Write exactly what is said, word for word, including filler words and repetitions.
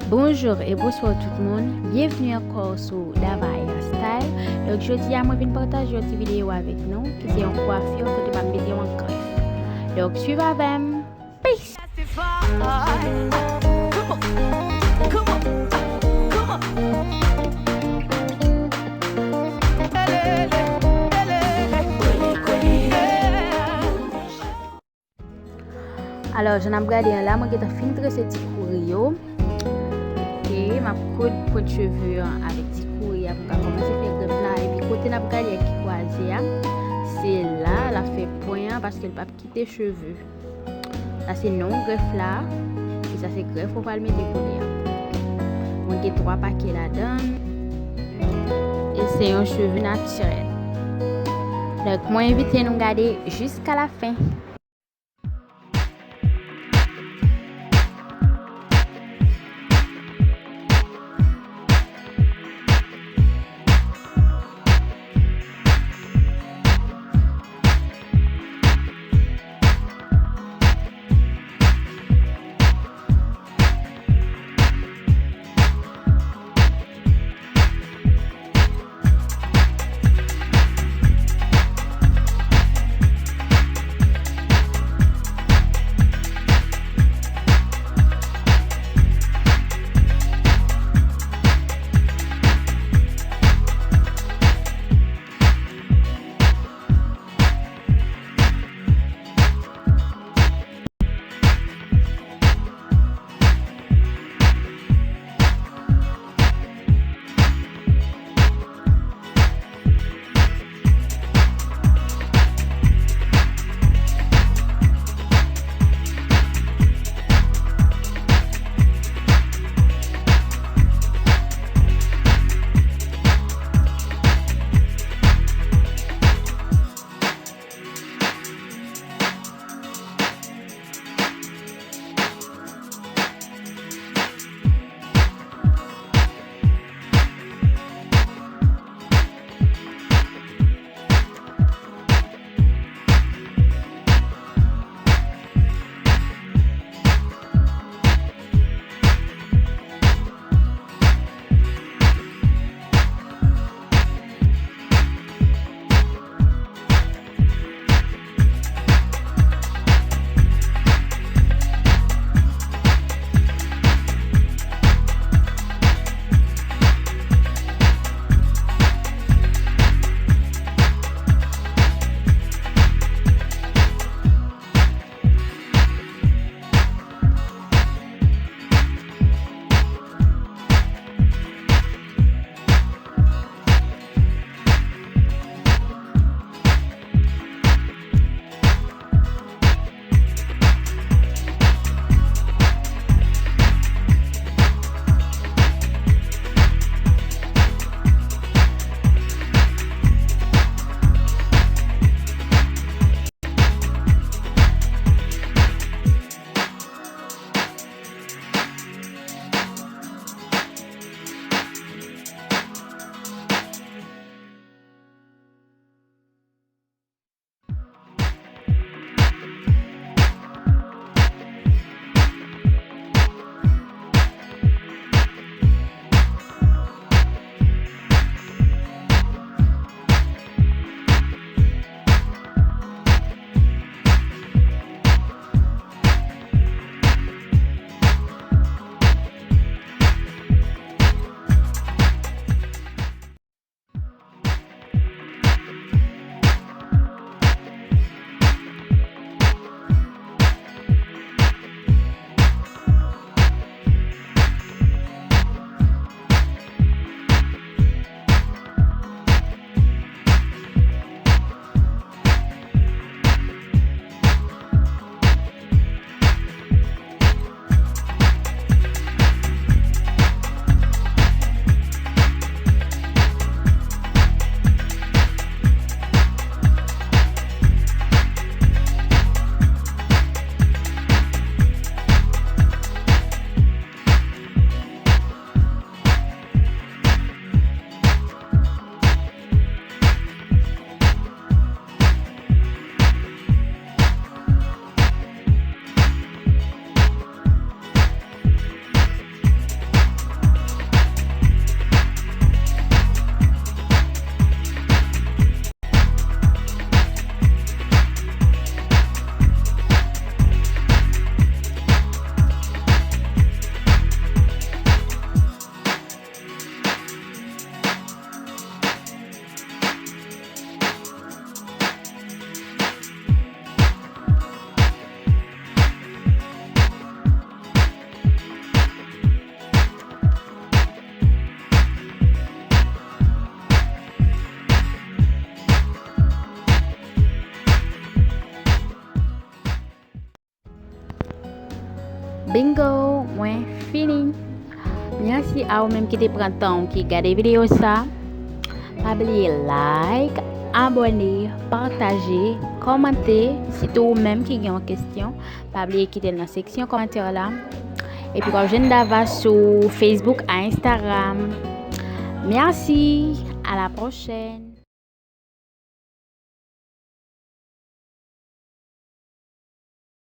Bonjou e bonswa tout moun, byenvni ankò sou Davaya Style. Donk jodi a mwen vin pataje yon ti videyo avèk nou ki se yon kwafi kote m ap mete yon grèf. Donk swiv avè m. Peace! Alò, jan n ap gade an la, mwen gentan fin trese ti kouri yo. Ok, m ap koud pwent cheve an avèk ti kouri a pou m ka kòmanse fè grèf la. Epi kote n ap gade ak ki kwaze a, se la l ap fè pwen an paske l p ap kite cheve. Sa se non grèf la, e sa se grèf ou pral mete koulye a. Mwen gen twa pake ladan l, e se yon cheve natirèl. Donk, mwen envite nou gade jiska la fen. Bingo, mwen fini. Mèsi a ou menm ki te pran tan ki gade videyo sa. Pa bliye like, abòne, pataje, kòmante. Sitou ou menm ki gen yon kesyon, pa bliye kite l nan seksyon kòmantè la. Epi w ap jwenn Dava sou Facebook a Instagram. Mèsi, a la pwochèn.